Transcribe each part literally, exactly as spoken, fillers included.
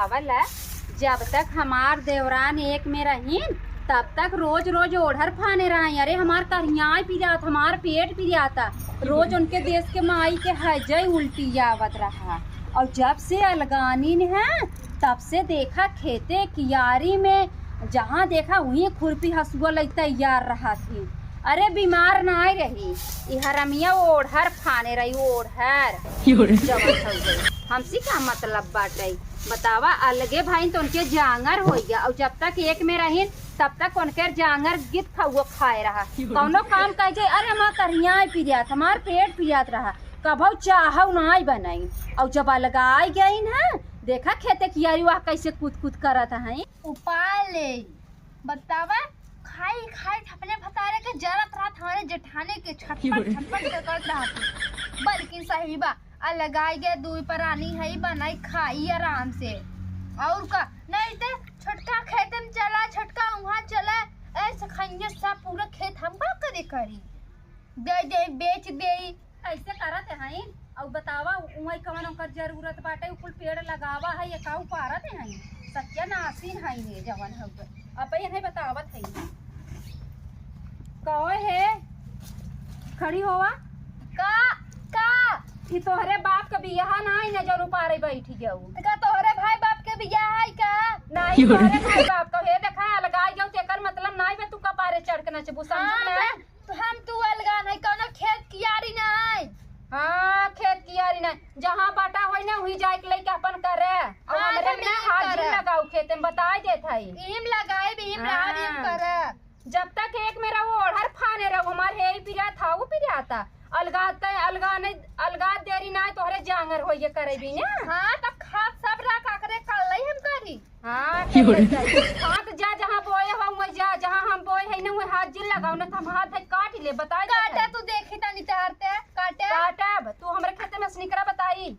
आवल है, जब तक हमार देवरान एक में रहीन, तब तक रोज रोज ओढ़र फाने रही। अरे, हमार करियाई पिरात, हमार पेट पिराता। रोज उनके देश के माई के हैजे उल्टी आवत रहा। और जब से अलगानीन है, तब से देखा खेते कियारी में, जहाँ देखा वहीं खुरपी हसुआ लई तैयार रहत ही। अरे, बीमार नाई रही, ई हरमिया ओढ़र फाने रही, ओढ़र। जवन हो गई। हमसे का मतलब बाटे? बतावा, अलगे भइन तो उनके जांगर होइ गया, और जब तक एक में रहीन, तब तक उनके जांगर गिद खउआ खाए रहा। कौनो काम कह जाए, "अरे, हमार करियाई पिरात, हमार पेट पिरात रहा," कभौ चाहौ नाई बनाई। और जब अलगाई गईन है, देखा खेते कियारी वह कैसे कूद कूद करत हैं। उपाय ले, बतावा, खाई खाई अपने भतारे के जरत रहत, हमारे जेठानी के छटपट छटपट के करत रहत। बल्कि सही बा, अलगाई गए, दुई परानी है, बनाई खाई आराम से। और का, नहीं ते छोटका खेत में चला, छोटका वहाँ चला, ऐसे खाइए सब पूरा खेत हम का करे करी, दे दे, बेच दे। ऐसे करत हैं। और बतावा, उहाँ कवन ओकर जरूरत बाटे, उ कुल पेड़ लगावा है, ये का उपारत हैं? सत्यानाशीन है ये जवन हउवे। अब ये नहीं बतावत है। कहो है, खड़ी होवा। का, का? ई तोहरे बाप के बियाह ना है ना, जौन उपारे बैठी जाऊ। तो का तोहरे भाई बाप के बियाह है का? नहीं, तोहरे भाई बाप का। हे देखा, अलगाई जाऊ, तेकर मतलब नहीं बे तू कपारे चढ़ के नचबू, समझू हाँ, ना? तो हम तू अलगा नहीं, कौनो खेत कियारी नहीं। हाँ, खेत कियारी नहीं, जहाँ बाटा होई ना, वही जाए के लेके अपन करे। और हाँ, हमरे में ना हाथ जिन लगाऊ खेते में, बताई देत हई। इम लगाई भी, इम रहा भी, इम करे। जब तक एक में रहो, ओढ़र फाने रहो, हमार हे ही पिरात, हाउ पिराता। अलगात, अलगा नहीं, अलगात देरी ना, तोहरे जांगर होइए करे भी ना। हाँ, तो खाद सब रख आखरे कर लई हम करी। हाँ, की बोले? हाँ, तो जा, जहाँ बोए हो, वहीं जा, जहाँ हम बोए है ना, वहीं हाथ जिन लगाओ, ना तो हम हाथ है काट ले, बताई देत काटा हई। तू देखी तनी तहरते, काटा। काटा, अब तू हमरे खेते में से निकरा बताई।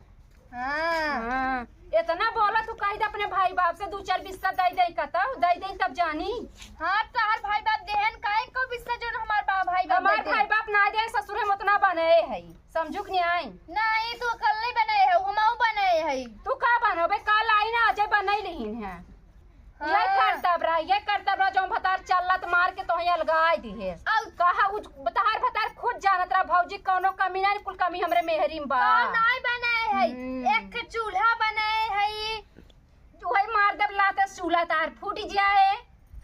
हाँ। हाँ, इतना बोला तू, कह दे अपने भाई बाप से दू चार बिस्सा दे दे, कतौ दे दे, तब जानी। हाँ, तोहर भाई बाप देहन काहे को बिस्सा, जो हमार बा-, भाई बाप हमार देते? भाई बाप ना दे, ससुरे में उतना बने है, समझू कि नहीं आई? नहीं, तू कल नहीं बने है, हमहू बने है। तू का बनोबे? कल आई ना, आज बने लिहिन है। हाँ। ये करतब रहा, ये करतब रहा, जो भतार चलत मार के तोहे अलगाई दिहे। और कहा, उ तहार भतार खुद जानत रहा, भौजी, कौनो कमी नहीं, कुल कमी हमरे मेहरी में बा। तो नाई बनाए है, हम्म। एक चूल्हा बनाए है। वही मार देब लाते, चूल्हा तार फूट जाए।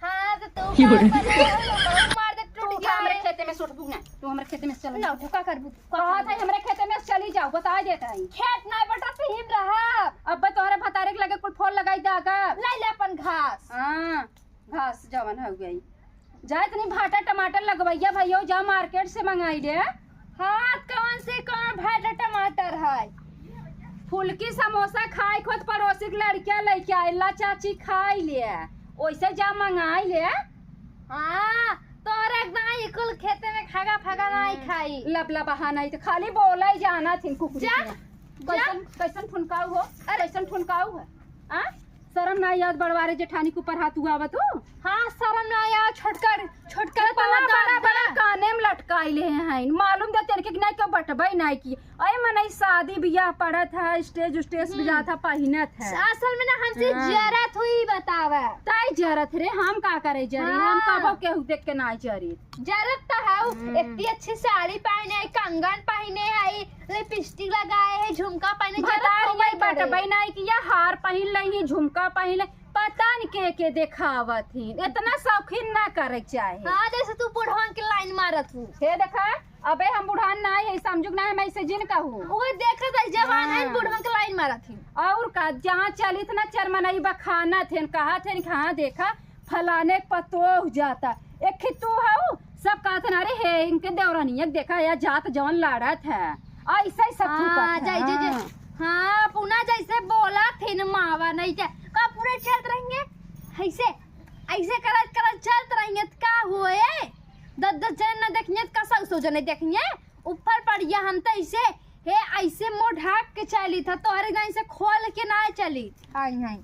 हाँ, तो तू की बोले? का बनाए हो? मार दे, तू टूट उठा, हमरे जाए। खेते में से उठबू ना, तू हमरे खेते में से चल। ना, तू का करबू? कहत है, हमरे खेते में चली जाओ, बताई देत है। खेत नाई बटा, तू हिम रहा। अब तोहरे भतारे के लगे कुल फोन लगाई दे आगा। ले ले अपन घास। हाँ, घास जवन हो गई। जा इतनी भाटा टमाटर लगवैया भैया, जा मार्केट से मंगाई ले। हाँ, कौन से कौन भाटा टमाटर है? फुलकी समोसा खाए खुद पड़ोसी के लड़किया लेके आए, ला चाची खाई ले, ओइसे जा मंगाई ले। हाँ, तोरे दाई कुल खेते में खागा फागा नाई हम्म। खाई। लब लबहा नहीं तो खाली बोला ही जाना थिन कुकुरी जा, के। जा। कैसन, कैसन फुनकाऊ हो? अरे। कैसन फुनकाऊ है? आ? शर्म ना याद बड़वारे जेठानी के ऊपर हाथ उगावत हो? हाँ, शर्म ना याद, छोटकर, छोटकर इतना पवन बड़ा, दादा। बड़ा काने में लटकाई ले हैं, मालूम दे तेरे के नहीं क्यों बटबई नहीं की। अरे मनई शादी बियाह पड़त है, स्टेज उस्टेज हम्म। बियाह था पहिनत है। असल में ना हमसे हाँ। जरत हुई बतावा। ताई जरत रे, हम का करे जरी, हम हाँ। कबो केहू देख के ना जरी। जरत तो है, हम्म। इतनी अच्छी साड़ी पहने है, कंगन पहने है, लिपस्टिक लगाए है, झुमका पहने, जरत भतार तो ये वही करे। बटबई नहीं कि ये हार पहिन लही, झुमका पहिन ले, पता न के के देखावत ही। इतना शौकीन ना करे के चाहे। हाँ, जैसे तू बुढ़वन के लाइन मारत हूँ। हे देखा, अबे हम बुढ़ान ना है, समझुक ना है, मैं इसे जिन कहूँ। वो देखत है जवान है, हाँ। बुढ़वन के लाइन मारत ही। और का, जहाँ चलित ना चरमनई बखानत है, कहत है कि हाँ देखा, फलाने के पतोह जाता। एक ही तू हऊ, सब कहत ना, "अरे हे, इनके देवरानिया के देखा या जात जवन लाड़त है।" ऐसे ही सब हाँ, थूकत है। जाई, जाई, जाई। हाँ। हाँ, पुना जैसे बोला थे न मावा नहीं क्या? का पूरे चलत रहेंगे? ऐसे, ऐसे करत, करत चलत रहेंगे त का होए? दस, दस जन न देखिए त का सौ, सौ जने देखिए? ऊपर पड़िया हम तो ऐसे, हे, ऐसे मुँह ढाक के चली था, तोहरे जैसे खोल के ना चली। हाय, हाय।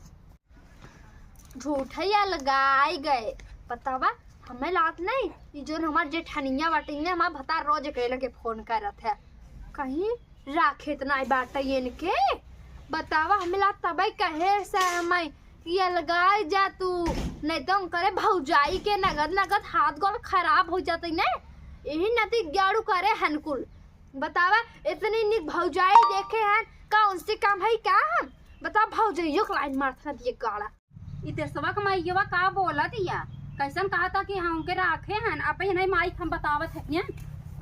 झूठा ही अलगाई गए। पता बा, हमें लात नहीं, ई जोन हमार जेठनिया बाटे, इन्हें हमार भतार रोज एकरे लगे फोन करत है। कहीं राखे त नाई बाटे इनके, बतावा, हमें ला तबे कहे से हमें कि अलगाई जा तू, नहीं तो करे भौजाई के नगद नगद हाथ गोड़ खराब हो जाते ने। यही नती गाड़ू करे हनकुल। बतावा, इतनी निक भौजाई देखे हन, का उनसे काम है का हम? बतावा, भौजाइयों के लाइन मारत ना दिए गाड़ा। ई देसवा के माईवा का बोलत हिया? कैसन कहत ह कि हमके राखे हन? अबे नहीं माई के हम बतावत हन।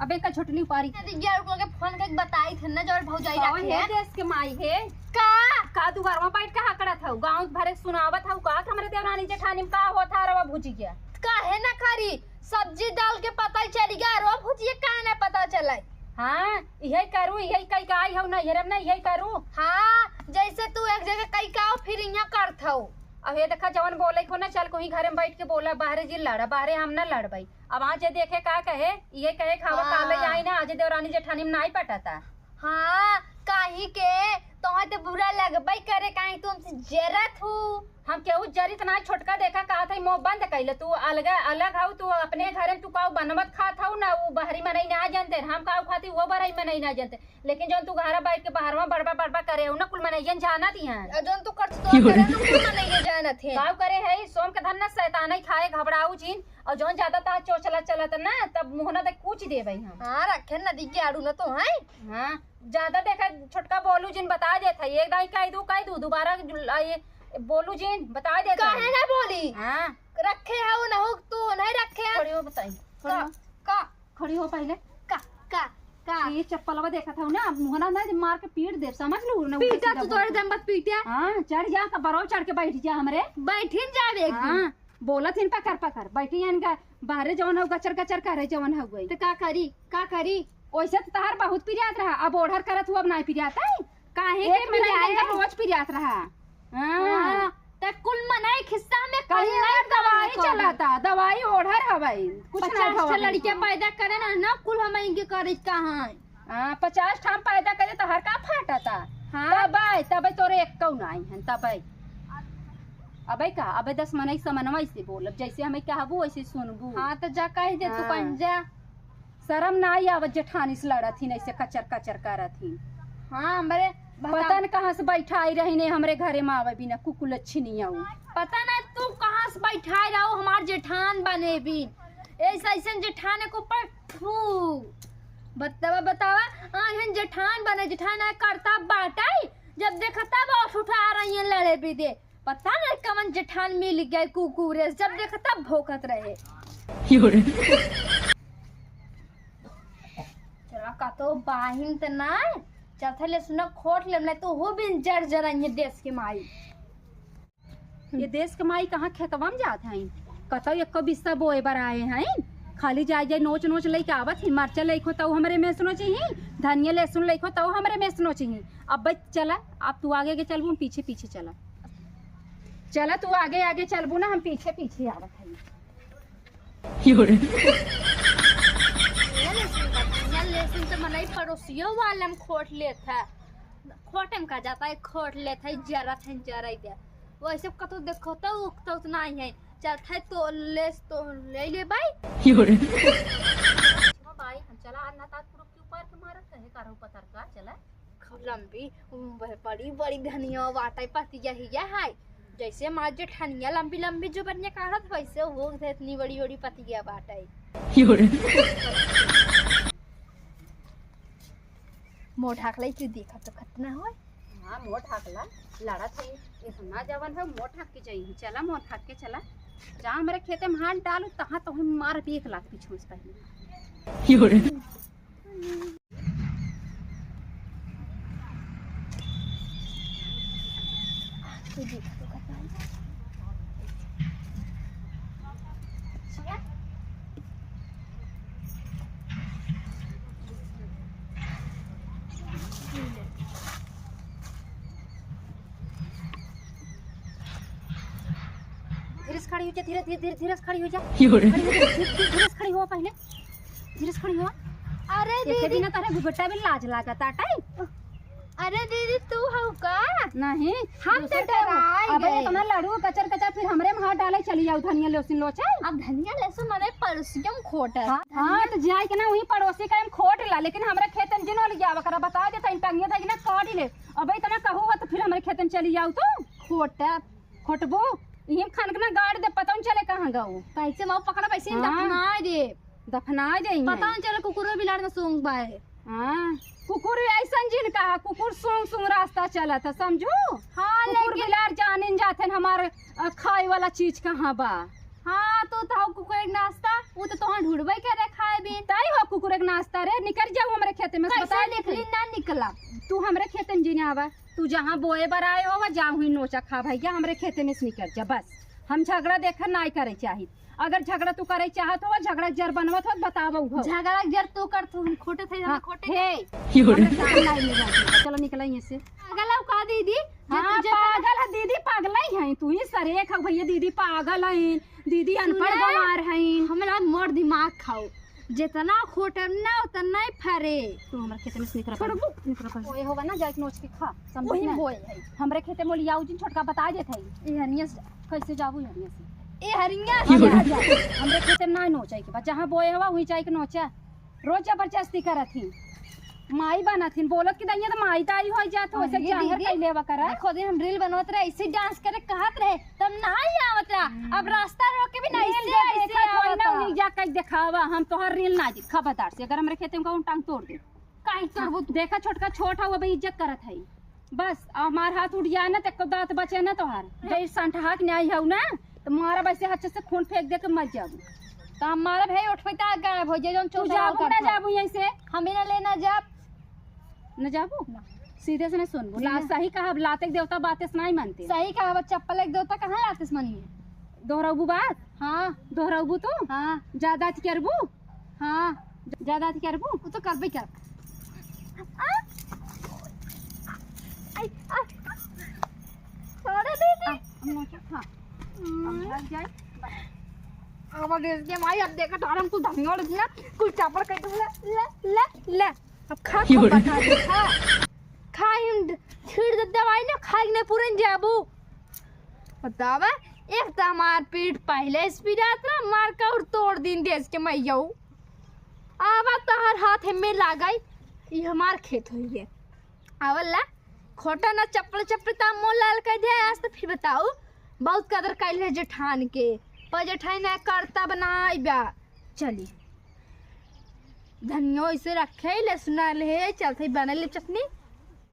अबे का झुटनी उपारी। दीदी, यार, ओकरा के फोन करके बताई थे ना, जो भौजाई कहो राखे हे हन। देश के माई हे। का? का तू घरवा बैठ के हकड़त हऊ? गाँव भरे सुनावत हऊ का कि हमरे देवरानी जेठानी में का होत ह, रवा भुजिया? काहे ना करी? सब्जी डाल के पता ही चली गया, रवा भुजिया काहे ना पता चले? हाँ, इहे करू, इहे कई का आई हऊ ना, ये ना इहे करू। हाँ, जैसे तू एक जगह कई का आओ, फिर यहाँ करत हऊ। अब ये देखा, जवन बोले को ना, चल कोई घरे में बैठ के बोला, बाहरे जी लड़ा, बाहरे हम ना लड़बई। अब आज ये देखे का कहे, ये कहे खावा हाँ। काले आई ना, आज देवरानी जेठानी में नाई पटाता। हाँ, काहे के तोहे तो बुरा लगबई करे, काहे तू हमसे जरत हू। हम केहू जरित ना, छोटका देखा कहत है, मुँह बंद कैले, तू अलग, अलग हऊ, तू अपने घरे में तू काऊ बनवत खात हऊ ना, ऊ बहरी मनई ना जानते, हम काऊ खाती, वो बहरी मनई ना जानते। लेकिन जौन तू घरा बैठ के बहरवा बड़बा बड़बा करे हो ना, कुल मनइयन जानत ही हैं। और जौन तू करत तो करे ना, कुल मनइयन जानत हैं। काऊ करे है, ई सोम के धन ना शैतान ही खाए, घबराऊ जिन। और जौन ज्यादा तार चोचला चलत ना, तब मुहना तक कूच देबे हम। हाँ, रखे नदी के आड़ू ना तो है। हाँ, ज्यादा देखा, छोटका बोलू जिन बता देत है, एक दाई कह दू, कह दू, दोबारा जु-, आ, ये बोलू जिन बता देत है। काहे ना बोली? हाँ। रखे है वो ना हो, तू नहीं रखे है। खड़ी हो बताई। खड़ी का, हो। का? खड़ी हो पहले। का, का, का? ये चप्पलवा देखत हऊ ना, अब मुहना ना मार के पीट देब, समझ लू ना, पीटा उल्टा तू सीधा तोड़ बोल। देम, बस पीटे। हाँ, चढ़ जा, का बरो चढ़ के बैठ जा हमरे। बैठिन जावे एक दिन। हाँ, बोलत हिन पकड़ पकड़, बैठी हन का, बाहरे जवन हऊ गचर गचर करे जवन हऊ गई। तो का करी, का करी? ओइसे तो तहार बहुत पिरियात रहा, अब ओढ़र करत हऊ, अब नाई पिरियात है। काहे एक के मने पिरियाई? इनका रोज पिरियात रहा। हाँ। हाँ, त कुल मनई खिस्सा में कहीं कुल नहीं ना दवाई करे। चलाता, दवाई ओढ़र हवई, कुछ ना पचास ठो भवा लड़कियां नहीं। पैदा करे ना, ना कुल हम इनके करे कहाँ है? हाँ, पचास ठाम पैदा करे तो हर का फाटता। हाँ। तबे, तबे तोरे एक कौ ना आई हन, तबे। अबे का, अबे दस मनई समनवा से बोलब, जैसे हमें कहबू वैसे सुनबू। हाँ, तो जा कह दे तू हाँ। कहीं जा। शरम ना आई आवत जेठानी से लड़त ही, ऐसे कचर कचर करत ही। हाँ, हमरे पता न कहाँ से बैठाई रही ने हमरे घरे में आवे बिना कुकुलच्छिनी आऊ। पता ना तू कहाँ से बैठाई रहो, हमार जेठान बने बिन। ऐसा ऐसन जेठान के ऊपर फू। बतावा, बतावा, आहिन जेठान बने, जेठान आए करता बाटाई, जब देखता बस उठा रही है लड़े बिदे। पता नहीं कवन जेठान मिल गए कुकुरे, जब देखता भौंकत रहे। यो रे। चला का तो बाहिन त ना, चलथे ले सुना खोट लेम ना, तो हो बिन जर जराइए देश के माई। ये देश के माई कहाँ खेतवा में जात हैं, कतौ एको बिस्सा बोए बर आए हैं, खाली जाए जाए नोच नोच लेके आवत ही, मरचा लेखो तौ हमरे में सुनो चाहिए, धनिया लहसुन लेखो तौ हमरे में सुनो चाहिए। अब बच चला, अब तू आगे आगे चलबू, हम पीछे पीछे चला। चला, तू आगे आगे चलबू ना, हम पीछे पीछे आवत हई। यो रे। ये लहसुन का, ये लहसुन तो मनई पड़ोसियों वाले में खोट लेत है। खोटे में का जाता है, खोट लेत है, जरत है, जराई दे। वैसे कतो देखो तो उकतो तो नहीं है। चलत है तो लेस तो ले ले भाई। यो रे। भाई, हम चला आज ना ताजपुर के ऊपर के मारत कहे करो पतर का, चला। लंबी, ब-, बड़ी बड़ी धनिया बाटे, पतिया हिया है। जैसे हमार जेठनिया लंबी लंबी जुबनिया काढ़त, वैसे वो इतनी बड़ी बड़ी पतिया बाटे। यो रे। मोट हाकलाई तू देखा तो खतना होय। हाँ, मोट हाकला, लड़त है। इतना जवन है, मोट हाक के जाई। चला, मोट हाक के चला। जहाँ हमरे खेते में हाथ डालू, तहाँ तो हम मार भी एक लाख पीछे से पहले। यो रे। धीरे से खड़ी हो जा, धीरे, धीरे, धीरे, धीरे से खड़ी हो जा। यो रे। खड़ी हो जा, धीरे, धीरे, धीरे से खड़ी हो पहले। धीरे से खड़ी हो। अरे एके दीदी। बिना तारे घुघुटा भी लाज लागत आटे। अरे दीदी, तू हऊ का? नहीं, हम तो दूसर के हऊ। डराई अबे गए। इतना लड़ू कचर कचर, फिर हमरे में हाथ डाले चली जाऊ धनिया लहसुन लोचे। अब धनिया लहसुन मने पड़ोसिया में खोट है। हाँ, हाँ, तो जाए के ना वही पड़ोसी का हम खोट ला, लेकिन हमरे खेत में जिन वाली जावा करा, बता देता इन टंगिया था कि ना काट ले। अबे इतना कहू हो तो फिर हमरे खेते में चली जाऊ तू। खोटा। खोटबू। इही खान के ना गाड़ दे, पता न चले कहाँ गऊ। कैसे माऊ पकड़ा, वैसे ही हाँ। दफनाए दे। दफनाए दे इन्हें। पता न चले कुकुरो बिलार ना सूंघ पाए। हाँ, कुकुर ऐसन जिन कहा, कुकुर सूंघ सूंघ रास्ता चलत है, समझू? हाँ, कुकुर लेकिन बिलार जानिन जाथन हमार, अ, खाए वाला चीज कहाँ बा। हाँ, तो थाउ कुकुर एक नाश्ता, वो तो तोहार ढूंढबे करे खाए बिन। ताई हो कुकुर एक नाश्ता रे, निकल जाऊ हमरे खेते में से, कैसे बताए निकली देते। ना निकला। तू हमरे खेते में जिने आवा, तू जहाँ बोए बर आए हो, वहाँ जाऊ ही नोचा खा भैया, हमरे खेते में से निकल जा बस। हम झगड़ा देखा नाई करे चाही। अगर झगड़ा तू करे चाहत हो, झगड़ा जर बनवत हो, बतावा उहो। झगड़ा जर तू कर, तू हम खोटे थे, हाँ, हम खोटे हे। थे। हमरा काम नाई ले बाटे। चलो निकला यहाँ से। पागल हो का दीदी? जे हाँ, तू जे पागल है दीदी, पागल ही है तू ही सरे खा भैया, दीदी पागल है, दीदी अनपढ़ सुना? गंवार है। हमरा मोर दिमाग खाओ, जितना खोटम ना उतना ही फरे। तू हमरा खेते में से निकल छोड़बू? निकल पहले। ओए होगा ना, जाके नोच के खा, समझ वही ना? बोए है। हमरे खेते में लियाऊ जिन छोटका बता देत है। ए हनिया से कैसे जाबू हनिया से? ए हरिया। हाँ, जा, जा। हमरे खेते में ना नोचे के बा, जहाँ बोए हवा वहीं जाके नोचा। रोज जबरदस्ती करत ही, माई बनत ही, बोलत कि दैया तो माई ताई हो जात हो, ऐसे अरे जांगर दीदी, कैले बा करा। देखो दे हम रील बनवत रहे, ऐसे डांस करे कहत रहे, तब ना ही आवत रहा। हम्म। अब रास्ता रोक के भी नहीं रील से जो ऐसे देखत हो आवत ना, रहा। वहीं जा के देखावा, हम तोहर रील ना दी, खबरदार से अगर हमरे खेते में कहूँ टांग तोड़ दे। काहे तोड़बू तू? देखा छोटका छोट हवा, अबे इज्जत करत है। बस, हमार हाथ उठ जाए ना, तो एको दांत बचे ना तोहार। जय संठहा के न्याय हऊ ना, तो मारा वैसे हाथ से खून फेंक दे के मर जाबू। तो हमारा भाई उठ पे ता गायब हो जाए, जौन तू चोर जाबू ना करता। जाबू यहीं से? हम ही ना लेना जाब। न जाबू? ना। सीधे से ना सुनबू। ना। ला, सही कहा, लाते के देवता बातें से नहीं मानते। सही कहा, बस चप्पल एक देवता कहाँ लाते से मानिए? दोहराबू बात? हाँ। दोहराबू तू? हाँ। ज्यादा अथी करबू? हाँ। ज-, ज्यादा अथी करबू? वो तो करबे कर। आ? आई, आ। छोड़ दे दे। आ, हम नहीं, हाँ। हम भाग जाए। अब देख के माई, अब देखा तो हम कुछ धनिया और इतना कुछ चापड़ कर दूंगा। ले, ले, ले, ले। अब खा, खा, बता दे, खा। खा, हम छीड़ दे दवाई ना, खा के नहीं पूरन जाबू। बतावा, एक तो हमार पीठ पहले से पिरात रहा, मार का और तोड़ दिन देश के मैयऊ। आवा तोहर हाथ में लागई, ई हमार खेत होई है। आवल ला, खोटा ना चप्पल चप्पल ता मुंह लाल कर दे, आज तो फिर बताऊ, बहुत कदर कैले जेठान के, पर जेठान ना करता बनाई बा। चली, धनिया ऐसे रखे, लहसुन ले, चलते बने ले चटनी।